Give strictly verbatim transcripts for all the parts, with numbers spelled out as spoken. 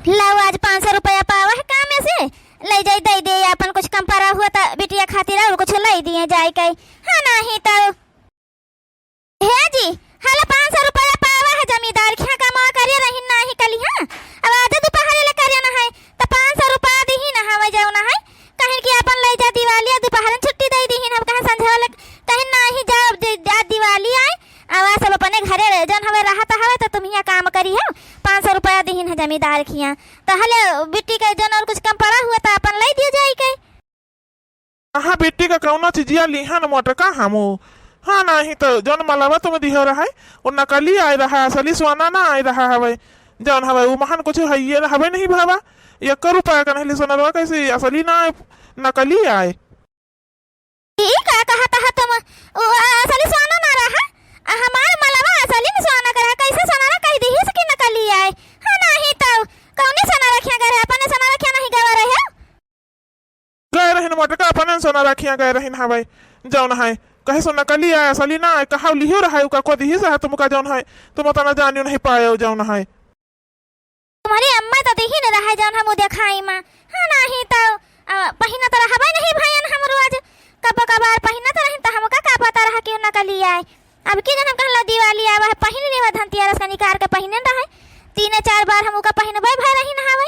लाओ, आज पाँच सौ रुपया पावा है कामे से, लइ जाई दइ दे, आपन कुछ कम परा हुआ त बिटिया खातिर और कुछ लइ दिए जाइके। हाँ, नाहीं तउ। हे जी, हला पाँच सौ रुपया पावा है जमींदार खिया, कमवा करिया रहिन नाहीं कलिहा, अब आज दुपहरे ले करिया न है, त पाँच सौ रुपया दिहिन हवइ जउन है, कहिन कि आपन लइ जा दिवाली, दुपहरे छुट्टी दइ दिहिन, हम कहे संझा वाले, कहिन नाहीं जाओ, दि-, आज दिवाली आए, अब सब अपने घरे रहे, जउन हवे रहत हवे, त तुम हियाँ काम करिहो, पाँच सौ रुपया दिहिन है जमींदार खिया। त हले बिट्टी के जउन और कुछ कम परा हुआ, त आपन लइ दियो जाइके। हाँ, बिट्टी का कउनो चीजिया लिहन मोटका हमू। हाँ, नाहीं त जउन मलवा तुम दिहो रहे, उ नकली आए रहा, असली सोना न आए रहा हवे। जउन हवे, उ महन कुछ हइये न हवे नहीं बाबा। एक रुपया का नहीं ली सोनरवा, कइसे असली न आए, नकली आए। ई का कहत ह तुम? उ असली सोना न रहा? आ हमार मलवा असली में सोना का रहा, कइसे सोनरवा कहि दिहिस कि नकली आए? हाँ, नाहीं तउ कउने सोनरवा खिया गए रहे, अपने सोनरवा खिया नहीं गवा रहे? गए रहिन मोटका, अपने सोनरवा खिया गए रहिन हवइ, जउन है, कहे सो नकली आए, असली न आए, कहा लिहो रहा, उका को दिहिस रहा तुमका, जउन है, तुम उतना जानियो नहीं पायो, जउन है। तुम्हरी अम्मा त दिहिन रहे जउन हम देखाई मा। हाँ, नाहीं तउ, अ, पहिनत रहबइ नहीं भयन हम रोज, कबो कबार पहिनत रहिन त हमका का पता रहा कि नकली आए। अब की जन हम कहला दिवाली आवा है, पहिन लेवा धनतेरस का निकार के पहिनन रहे। तीने चार बार हम उका पहिनबइ भय रहिन हवइ।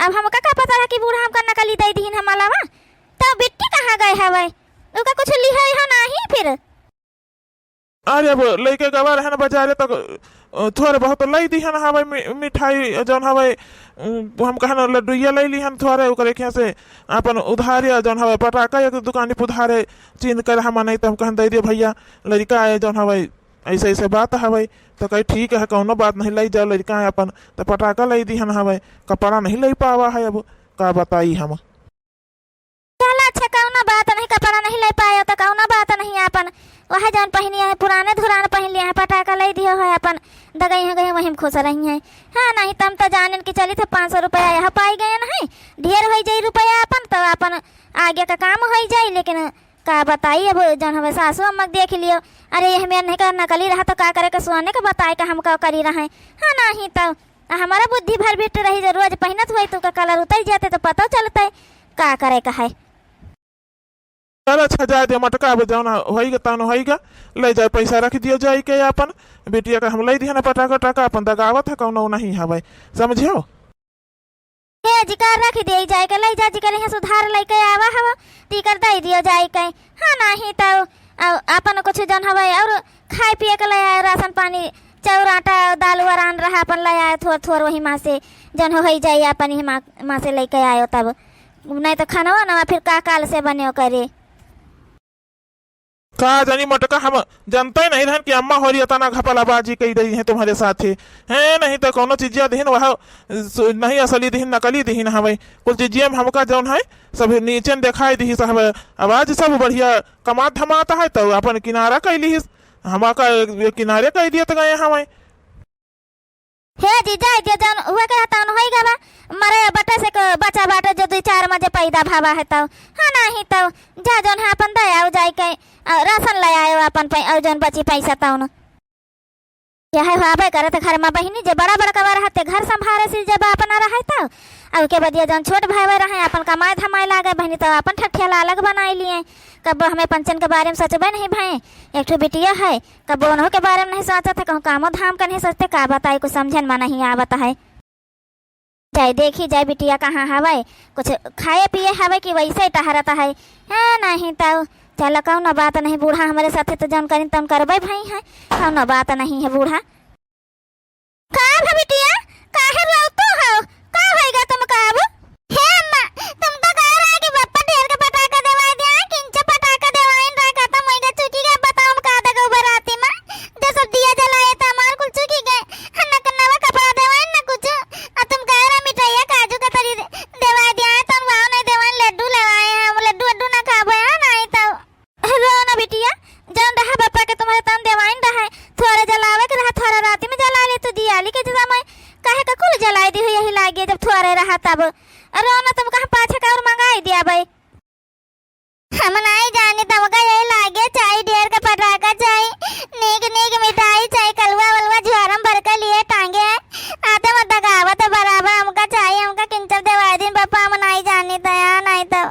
अब हमका का पता रहा कि बूढ़ा हमका नकली दइ दिहिन हम मलवा। तउ बिट्टी कहाँ गए हवइ? उका कुछ लिहे हो नाहीं फिर? अरे, अब लइके गवा रहन बजारे, त, अ, थोरे बहुत लइ दिहन हवइ मि-, मिठाई, जउन हवइ, अ, हम कहन लड्डुइया लइ लिहन थोरे, ओकरे खिया से आपन उधारे, जउन हवइ पटाका एक दुकानी पे उधारे चीन कर हम नहीं, त हम कहन दइ दियो भइया, लड़िका आए, जउन हवइ, अइसे, अइसे बात हवइ, त कही ठीक है, कउनो बात नहीं, लइ जाओ लड़िका आए आपन, त पटाका लइ दिहन हवइ, कपड़ा नहीं लइ पावा है, अब का बताई हम। चला अच्छा, कउनो बात नहीं, कपड़ा नहीं लइ पायो त कउनो बात नहीं, आपन वह जउन पहिनिया है, पुराने धुरान पहिन लिया है, पटाका लइ दियो है, आपन दगई है गई वहीं में खुश रही है। हाँ, नहीं त हम त जानेन कि चली थे पाँच सौ रुपया यह पाइ गए नहीं, ढेर होइ जाई रुपया आपन, त आपन आगे का काम होइ जाई, लेकिन का बताई अब जउन हवे सासू अम्मा के देख लियो। अरे यह मेर नहीं का नकली रहा त का करे के सोने के बताए का हमका करी रहे। हाँ, नहीं त आ हमारा बुद्धि भर बिट रही, जे रोज पहिनत होई त ओकर कलर उतर जाते त पतो चलते का करे का है। चल अच्छा, जाए दे मटका, अब जउन होइगा तउन होइगा, लइ जाए पैसा रख दियो जाइके आपन, बिटिया का हम लइ दिहन पटाका टाका, आपन दगावत है कउनो नहीं हवे, समझियो। हे जिकर रख दियो जाइके, लइ जा जिकर यहाँ सुधार लइके आवा हवा, तिकर दइ दियो जाइके। हाँ, नाही तउ, अ, आपन कुछ जउन हवे और खाए पिए के लइ आए, राशन पानी, चाउर, आटा, दाल, वरान रहा, आपन लइ आए थोर थोर, वही मा से जउन होइ जाई, आपन ही मा, मा से लइके आयो तब। नहीं त खानवा नवा फिर का काल से बने करे। का जानी मोटका, हम जनते नहीं रहन कि अम्मा होरी अतना घपलाबाजी कइ रही हैं तुम्हरे साथे। हैं, नहीं त कउनो चीजिया दिहिन वह सु-, नहीं असली दिहिन, नकली दिहिन हवे। कुल चीजिया में हमका जउन है सब नीचे देखाई दिहिस हवे। अब आज सब बढ़िया कमात धमात है त आपन किनारा कइ लिहिस, हमका किनारे कइ दियत गए हवे। हे जी, जाए दियो, जउन हुए के रहता, उन होई गवा। मरे बटे से के बचा बाटे, जो दुइ चार मजे पैदा भावा है तउ। हाँ, नाही तउ, जा जउन है आपन दे आओ जाइके, अ, राशन लइ आयो आपन पै-, अउर जउन बची पैसा तउन। यह है हुआबे करत घर मा बहिनी, जे बड़ा बड़का बा रहते घर संभारे से जब अपना रहे तउ, अउ के बदिया जउन छोट भाई बा रहे, आपन कमाए धमाए लागे बहिनी, तउ आपन ठकठियाला अलग बनाई लिए। कब हमें पंचन के बारे में सोचबे नहीं भए, एक ठो बिटिया है, कबो उन्हों के बारे में नहीं सोचत है, कहूँ कामो धाम का नहीं सोचते, का बताई, कुछ समझन में नहीं आवत है। जाए देखी जाए बिटिया कहाँ हवे, कुछ खाए पिए हवे कि वैसे ही टहरत है। हाँ, नहीं तउ चल, कउनो बात नहीं, बूढ़ा हमरे साथे त जउन करिन तउन करबे भई है, कउनो बात नहीं है बूढ़ा। का भा बिटिया, काहे रोतू हो? का होइगा तुमका अब? हे अम्मा, तुम तो कह रहा कि बप्पा ढेर के पटाखा देवाई दिया, किंचे पटाखा देवाइन रहा, खत्म होइगा, चुकी गए। बताओ हम का देगा बराती में? जो सब दिया जलाए त हमार कुल चुकी गए। ह, न क-, नवा कपड़ा देवाइन, न कुछ। आ तुम कह रहा मिठाइया काजू कतरी दे-, देवाई दिया है, तो हम वाव नहीं देवाइन, लड्डू लेवाए हैं, हम लड्डू वड्डू ना खाबे, हाँ, नहीं तो। रो ना बिटिया, जउन रहा बप्पा के तुम्हरे तउन देवाइन रहा है, थोरे जलावे के रहा, थोरे राती में जला ले तू दियाली के समय, काहे का कुल जलाए दी हो यही लागे जब थोरे रहा तब। रो ना, तुम कहाँ पाछे का और मंगाई दिया बे। हम नाई जानी, तुमका यही लागे चाही, ढेर के पटाखा चाही, नीक नीक मिठाई चाही, कलवा वलवा झोरम भर के लिए टांगे है, आते मत दगावत बराबर हमका चाही। किंचर देवाई दिन बापा, हम नाई जानी तया नाई तो।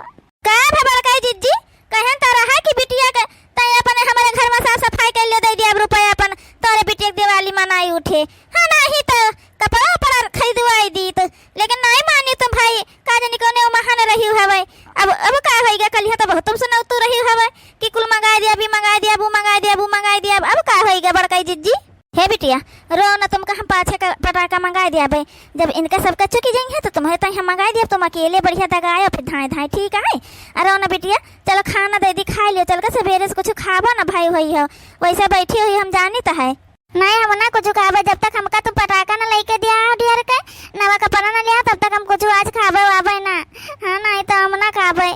का भा बड़काई जिज्जी, कहेन तो रहा कि बिटिया के तय अपने हमरे घर में साफ सफाई कर ले, दे दिया अब रुपया अपन तोरे बिटिया के दिवाली मनाई उठे। हाँ, नाही तो कपड़ा उपड़ा खरीदवाई दी तो, लेकिन नाई मानी तुम भाई, का जानी कौने वो महान रही हवे। अब, अब का होइगा, कलिया तो बहुत तुम सुनाओ तू रही हवे कि कुल मंगाई दिया, अभी मंगाई दिया, वो मंगाई दिया, वो मंगाई दिया, अब, अब का होइगा बड़काई जिज्जी? हे बिटिया, रो न, तुमका हम पाछे का पटाखा मंगाई दिया बे। जब इनका सबका चुकी जाई है तो तुम्हारे ताई हम मंगाई दिया, तुम अकेले बढ़िया दगायो फिर धाए धाए, ठीक है? अरे रो न बिटिया, चलो खाना दे दी, खाई लियो, चल के सवेरे से कुछ खाबो ना भाई होई हो, वैसे बैठी हुई हम जानी तो है। नहीं, हम ना कुछ खाबे, जब तक हमका तुम पटाखा ना लेके दिया हो ढेर के, नवा कपड़ा ना लिया, तब तक हम कुछ आज खाबे वाबे ना। हाँ, नहीं तो हम ना खाबे।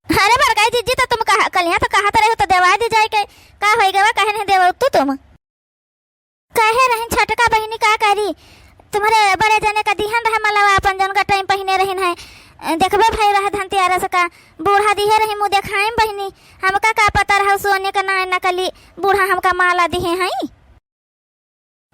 अरे बड़काई जिज्जी, तो तुम कहा, कलिया तो कहा तो रहे हो तो देवा दी जाए के, का होई गवा, कहे नहीं देवा तू तुम? कहे रहिन छोटका बहिनी का करी, तुम्हारे बड़े जने का दिहन रहे मलवा अपन जौन का टाइम पहिने रहिन है, देखबे भई रहे धनतेरस का, बूढ़ा दिहे रही मुँह देखाइम बहिनी, हमका का पता रहा सोने का ना नकली बूढ़ा हमका माला दिहे हैं।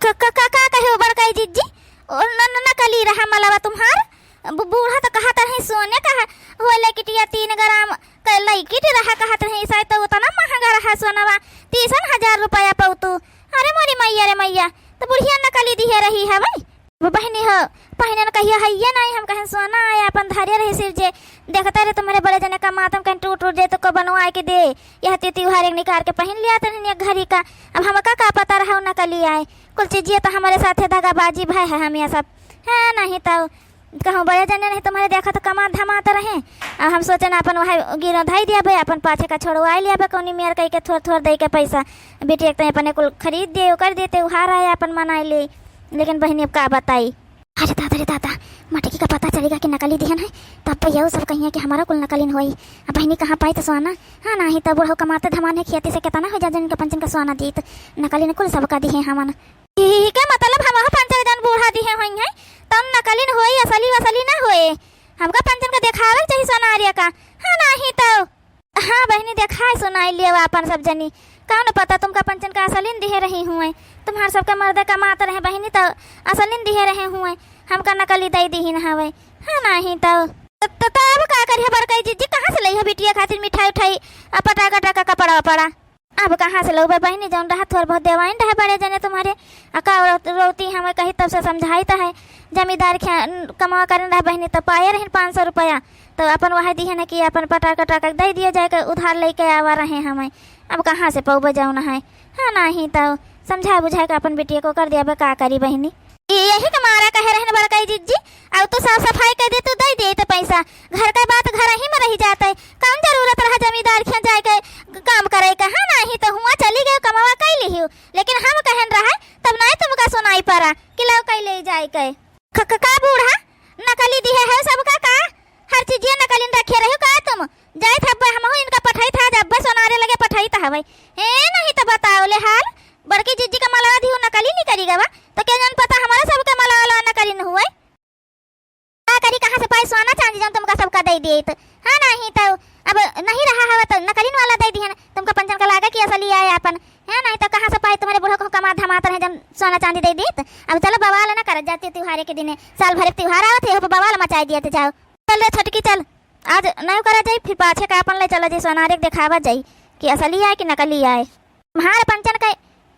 क-, क-, का, का कहे हो बड़काई जिज्जी? ओ, न-, न-, नकली रहा मलवा तुम्हार? बू-, बूढ़ा तो कहत रहे सोने का है, हो लैकिटिया तीन ग्राम क लैकिट रहा कहत रहे, शायद तो उतना महंगा रहा सोनवा, तीसन हजार रुपया पौतू। अरे मोरी मैया रे मैया, तो बुढ़िया नकली दिहे रही है भाई। वो बहिनी हो, पहिनन कहियो हइये नाई, हम कहेन सोना आए अपन धरे रही सिर जे, देखते रहे तुम्हारे बड़े जने का मातम कहीं टूट टूट जाए तो को बनवाए के दे, यह ती त्योहार एक निकाल के पहिन लिया तनी एक घड़ी का। अब हमका का पता रहा उ नकली आए, कुल चीजिए तो हमारे साथे दगाबाजी भय है हम यह सब। हाँ, नहीं तो कहूँ बड़े जने नहीं तुम्हारे देखा तो कमात धमात रहे। अब हम सोचेन अपन वहाँ गिरो धई दिया बे, अपन पाछे का छोड़वाई लिया बे, कौनी मेर कई के थोड़ थोड़ दे के पैसा। बेटी एक तो अपने कुल खरीद दे, ओकर देते उहार आए अपन मनाई ले। लेकिन बहिनी अब का बताई। अरे दादा रे दादा, मटकी का पता चलेगा कि नकली दिहन है, तब तो यहू सब कहिए कि हमारा कुल नकलिन होई। अब बहिनी कहाँ पाई तो सोना? हाँ, नाही तो बुढ़ऊ कमाते धमाने खेती से कितना हो जा, जिनके पंचन का सोना दीत, नकलिन कुल सबका दिहे हमन। ठीक है, मतलब हम पंचन जन बूढ़ा दिहे होई हैं, तब नकलिन होई, असली वसली ना होए। हमका पंचन का देखावे चाहिए सोनारिया का। हाँ, नाही तो। हाँ बहिनी, देखाए सुनाई लियो आपन सब जनी। कौन पता तुमका पंचन का असलिन दिहे रही हुए। तुम्हार सबका मर्द कमात रहे बहिनी, तो असलिन दिहे रहे हुए। हमका नकली दई दिहिन हवे। हाँ, नाही तो। त, त, त अब का करिहे बड़काई जिज्जी, कहाँ से लइहे बिटिया खातिर मिठाई उठाई, आ पटाका टाका, कपड़ा वपड़ा? अब कहाँ से लउबे बहिनी, जौन रहा थोर बहुत देवाइन रहे बड़े जने तुम्हारे। आ का रौ-, रौती हमें कही तब से समझाई तो है। जमींदार खे-, कमवा करेन रहे बहिनी, तो पाए रहिन पाँच सौ रुपया। तो अपन वही दिहे न कि अपन पटाखा टाखा दे दिया जाए के, उधार लेके आवा रहे हमें, अब कहाँ से पौबे जौन है। हाँ, नाही तो समझा बुझा के अपन बिटिया को कर दिया बे, का करी बहिनी। ये यही के मारा कहे रहन बड़काई जिज्जी, अब तू साफ सफाई कर दे, तू दे दे तो पैसा, घर का बात घर ही में रह जाते, कौन जरूरत रहा जमींदार खियाँ जाए के काम करे के। हाँ, नाही तो हुआ चली गए कमावा कई लिहियो, लेकिन हम कहन रहा तब नाही तुमका सुनाई पड़ा कि लो कई ले जाए के। क-, क-, का बूढ़ा नकली दिहे है सबका का? हर चीजिया नकलिन रखे रहो का तुम? जाइत हब्बे हमहू इनका पठाइत है, जब्बे सोनारे लगे पठाइत हवे। ए, नाही तो बताओ ले हाल, बड़की जिज्जी का मलवा दिहु नकली निकरी गवा, तो के जन पता हमारा सबके मलवा नकलिन हुए। का करी, कहाँ से पाई सोना चांदी जौन तुमका सबका दे देत? हाँ, नाही तो अब नहीं रहा हवे तो नकलिन वाला दे दिहन, तुमका पंचन का लागे कि असली आए आपन। हाँ, नाही तो कहाँ से पाई तुम्हारे बूढ़ो को कमा धमात रहे जौन सोना चांदी दे देत। अब चलो बवाल ना करत जाती त्योहारे के दिने, साल भर के त्योहार आवत है, हो बवाल मचाई दिए थे जाओ। चल रे छोटकी चल, आज नहीं करा जाई, फिर पाछे का आपन ले चला जाई सोनारे के देखावा जाई कि असली आए कि नकली आए। तुम्हारे पंचन के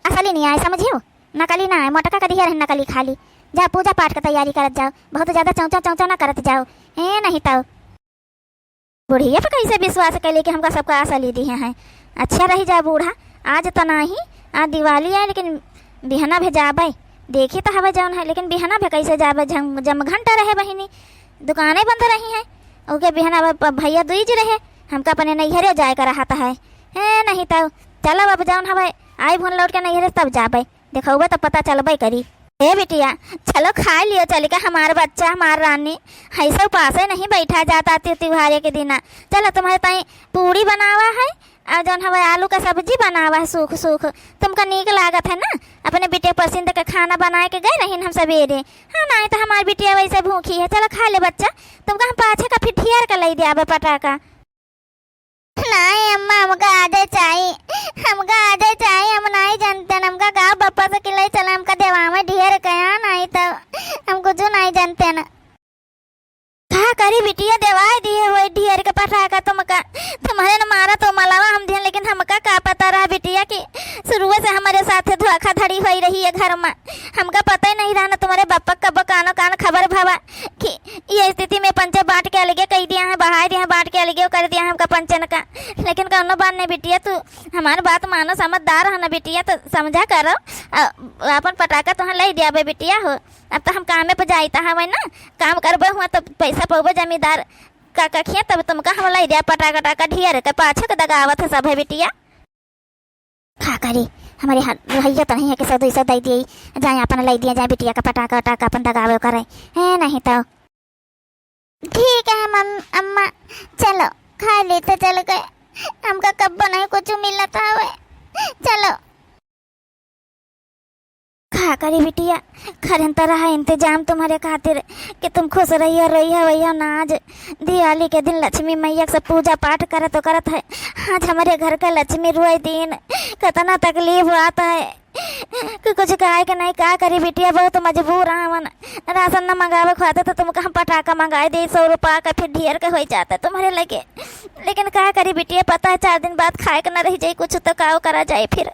असली नहीं आए, समझियो, नकली ना आए, मोटका के दिहे रहे नकली खाली। जा पूजा पाठ के तैयारी करत जाओ, बहुत ज्यादा चौचा चौचा ना करत जाओ। ए, नहीं तो बुढ़िया पे कैसे विश्वास कैले कि हमका सबका असली दिहे हैं। अच्छा रही जा बूढ़ा, आज तो नाही, आज दिवाली है, लेकिन बिहना भे जाबे, देखी तो हवे जौन है, लेकिन बिहना भे कैसे जाबे, जम, जमघंटा रहे बहिनी, दुकानें बंद रही हैं, ओके बिहना भ-, भ-, भैया दूज रहे, हमका अपने नैहरे जाए का रहत है। ए, नहीं तो चलो अब जौन हवे, आई भुन लौट के नैहरे तब जाबे। देखउबे त पता चलबे करी। ए बिटिया, चलो खाइ लियो चलि के, हमार बच्चा, हमार रानी, हइसे उपासे नहीं बैठा जाता ति-, तिउहारे के दिना। चलो तुम्हरे ताईं पूड़ी बनावा है अउर जौन हवे आलू का सब्जी बनावा है सूख सूख, तुमका नीक लागत है ना? अपने बिटिया पसिंद के खाना बनाए के गए रहिन हम सबेरे। हाँ, नाहीं त हमार बिटिया वइसे भूखी है। चलो खाइ ले बच्चा, तुमका हम पाछे का फिर ठियर के लइ द्याबे पटाका। नाहीं अम्मा, हमका आजे चाही, हमका आजे चाही, हम नाहीं जनतेन, हमका गाँव बप्पा से किलाई चला, हमका देवावे ढेर कया, नाहीं त हम कुछु नाहीं जनतेन। करी बिटिया, देवाई दिहे होई ढेर के पटाका तुमका। तुम्हरे न मारा तो मलावा हम दिहन, लेकिन हमका का पता रहा बिटिया कि शुरुए से हमरे साथे धोखाधड़ी होई रही है घर मा। हमका पता ही नहीं रहा न तुम्हरे बप्पा कब कानो कान खबर भवा कि ये स्थिति में पंचे बांट के अलगे कई दिया है, बहाई दिया है, बांट के अलगे कर दिया है हमका पंचन का। लेकिन कौनो बात नहीं बिटिया, तू हमार बात मानो, समझदार हो न बिटिया, तो समझा करो। अ, अपन पटाका तुहाँ लाई दिया बे बिटिया हो। अब तो हम कामे पे जाइत हवे ना, काम करबे हुआ तो पैसा पउबे जमींदार का कखिया, तब तुमका हम लाई दिया पटाका टाका ढेर के पाछे के दगावत है सब है बिटिया। का करी, हमरे हाथ भैया तो नहीं है कि सौ दुई सौ दे दिए, जाए अपन लाई दिया जाए बिटिया का पटाका टाका अपन दगावे करे, है नहीं तो। ठीक है मम-, अम्मा, चलो, खाली तो चल गए, हमका कब्बो नहीं कुछ मिलत हवे, चलो। का करी बिटिया, खरन तो रहा इंतजाम तुम्हरे खातिर कि तुम खुश रहियो, रोइहो, वइहो ना। आज दिवाली के दिन लक्ष्मी मैया के सब पूजा पाठ करत करत है, आज हमरे घर के लक्ष्मी रोए दिन, कितना तकलीफ होत है कि कुछ खाए के नहीं। का करी बिटिया, बहुत मजबूर हवन। राशन न मंगावे के होते तो तुमका हम पटाका मंगाए दे, सौ रुपया का, फिर ढेर के होई जाता तुम्हरे लगे। लेकिन का करी बिटिया, पता है चार दिन बाद खाए के न रह जाई कुछ, तो का करा जाए फिर।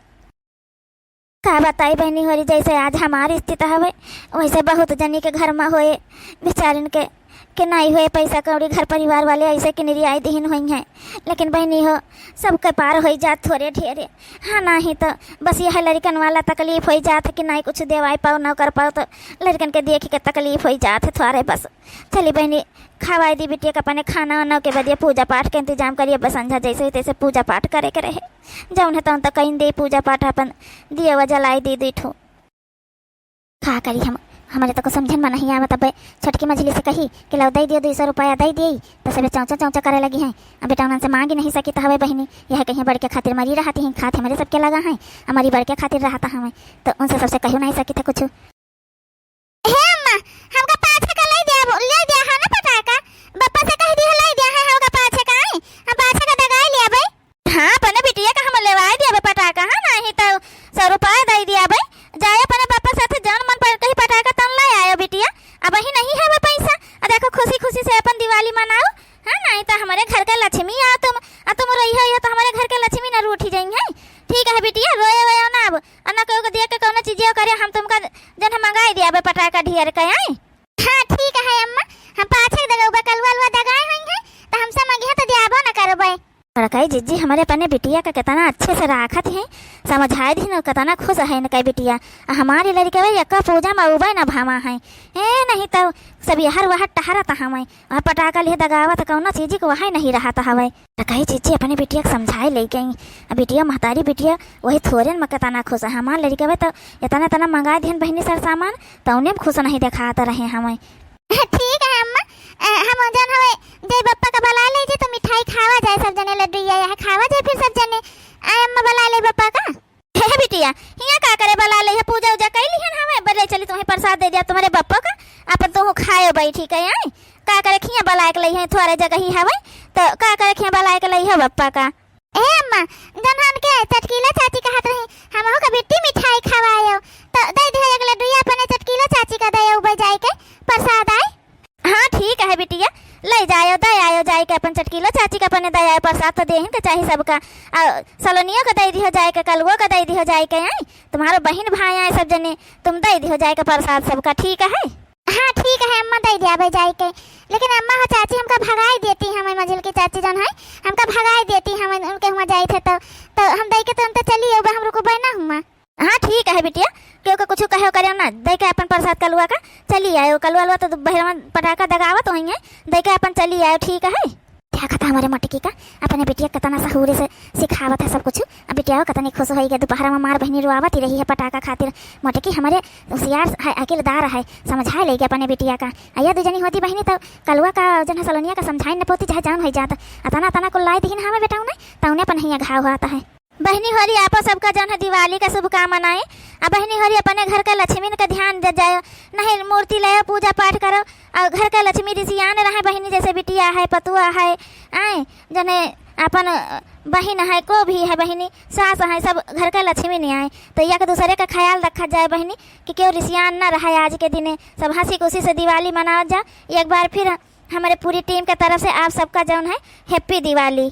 का बताई बहिनी होरी, जैसे आज हमार स्थिति हवे, वैसे बहुत जनी के घर में होए, बेचारिन के, के नाई होए पैसा कौड़ी, घर परिवार वाले ऐसे किनरियाई दिहिन होई हैं। लेकिन बहिनी हो, सबके पार होई जात थोरे ढेरे। हाँ, नाही तो बस यह लड़कन वाला तकलीफ होई जात कि नाई कुछ देवाई पाओ, न कर पाओ, तो लड़कन के देख के तकलीफ होई जात है थोरे बस। चली बहिनी, खवाई दी बिटिया के अपने खाना वाना के बदिया पूजा पाठ के इंतजाम करिए। बस संझा जैसे ही तैसे पूजा पाठ करे के रहे, जौन है तौन तो कहीं दे पूजा पाठ, अपन दिया वा जलाई दी दुई ठो। का करी हम, हमरे तो को समझन में नहीं आवत। अब छोटकी मझली से कही कि लो दे दियो, दुई सौ रुपया दे दिए, तो सबे चौंचा चौंचा करे लगी हैं। अब बेटा उनन से मांगी नहीं सकी तो हवे बहिनी, यह कहीं बड़के खातिर मरी रहती हैं, खात हमरे सबके लगा हैं, हमारी बड़के खातिर रहता हमें, तो उनसे सबसे कहो नहीं सकी था कुछ। हे अम्मा, हमका पाछे का ले दिया, ले दिया है ना पटाखा, बप्पा से कह दिया ले दिया है, हमका पाछे का आई, हम पाछे का दगाई लिया बे। हाँ, अपने बिटिया का हम लेवाई दिया बे पटाखा, हाँ, नहीं तो सौ रुपया दे दिया बे, जाए अपने बप्पा साथ जौन मन पर कहीं पटाखा तौन ले आयो बिटिया, अब ही नहीं है बे पैसा, आ देखो खुशी खुशी से अपन दिवाली मनाओ, हाँ, नहीं तो हमारे घर का लक्ष्मी आ तुम, आ तुम रही हो तो हमारे घर के लक्ष्मी ना रूठी जाई है। ठीक है बिटिया, रोए वोए ना अब, आ ना केहू के देख के कौनो चीजें करे, हम तुमका जन हम मंगाई दिया बे पटाखा ढेर के आई। हाँ, ठीक है अम्मा, हम पाछे दगउबे, कलुआ अलुआ दगाए होई है, तो हमसे मंगिहे तो दियाबो न करबे। बड़काई जिज्जी हमरे अपने बिटिया का कितना अच्छे से राखत हैं, समझाए दिन कितना खुश है इनका बिटिया। आ हमारी लड़के भाई यक्का पूजा में उबे न भावा है, ए नहीं तो सब यहर वहर टहरत हमें, वह पटाखा लिए दगावत कौनो चीज को वह नहीं रहत हवे। त कही, "जीजी, अपने बिटिया के समझाए ले गई।" अब बिटिया, महतारी बिटिया, वही थोरन में केतना खुश है। हमार लड़िकवे तो एतना, एतना मंगाए दिहन बहिनी सर सामान, तौने में खुश नहीं देखात रहे हमें। ठीक है अम्मा, अ, हम जन हवे, जे बप्पा का बुला ले जे तो मिठाई खावा जाए सब जने, लड्डू या, या खावा जाए फिर सब जने। आए अम्मा बुला ले बप्पा का। हे बिटिया, हियाँ का करे बला ले, पूजा उजा कई लिहन हवे, बले चली तुम्हें प्रसाद दे दिया तुम्हारे बप्पा का, अपन तुहू खाए बैठी के आई। का करे खिया बलाए के लई है, थोड़े जगह ही हवे, तो का करे खिया बलाए के लई है बप्पा का। ए अम्मा, जौन हमके चटकीला चाची कहत रही, हमहू का बिट्टी मिठाई खवायो, तो दे दियो एक लड्डू अपने चटकीला चाची का दे, उबे जाए के प्रसाद आए। हाँ, ठीक है बिटिया, ले जायो, दे आयो जाए के अपन चटकीला चाची का अपने दे आयो, प्रसाद तो देहिन के चाही सबका। आ, सलोनियो का दे दियो जाए के, कलुओ का दे दियो जाए के, आई तुम्हारो बहिन भाई आए सब जने, तुम दे दियो जाए के प्रसाद सबका, ठीक है? हाँ, ठीक है अम्मा, दे दिया बे जाए के। लेकिन अम्मा हो चाची हमका भगाई देती, हमें मझिल की चाची जौन है, हमका भगाई देती, हमें उनके हुआ जाए थे तो, तो हम दे के तुरंत चली अउबे, हम रुकबे ना हुआ। हाँ, ठीक है बिटिया, केहू के कुछ कहो करे ना, दे के अपन प्रसाद कलुआ का चली आयो। कलुआ लुआ तो बहिरवा पटाखा दगावत होई है, दे के अपन चली आयो, ठीक है? देखा था हमारे मोटकी का, अपने बिटिया कितना सहूरे से सिखावत है सब कुछ। अब बिटिया कितनी खुश होई गई, दोपहर में मार बहिनी रोआवत ही रही है पटाखा खातिर। मोटकी हमारे होशियार है, अकिलदार है, समझाए लेगी अपने बिटिया का। आ ये दू जनी होती बहिनी तो कलुआ का जन है सलोनिया का समझाई न पोती, चाहे जान हो जात। अतना अतना कुल लाई दिहिन हमें बेटा उन्हें, तो उन्हें अपन हियाँ घाव होता है। बहिनी होरी, आपो सबका जौन है दिवाली का शुभकामनाएं। आ बहिनी होरी, अपने घर के लक्ष्मी के ध्यान दे जायो, नहीं मूर्ति ले पूजा पाठ करो। और घर के लक्ष्मी रिसियान रहे बहिनी, जैसे बिटिया है, पतुआ है, आए जने अपन, अ, बहिन है, को भी है बहिनी, सास है, सब घर के लक्ष्मी नहीं आए, तो एक दूसरे का ख्याल रखा जाए बहिनी, कि केहू रिसियान ना रहे। आज के दिने सब हंसी खुशी से दिवाली मनावत जा। एक बार फिर हमारे पूरी टीम के तरफ से आप सबका जौन है, हैप्पी दिवाली।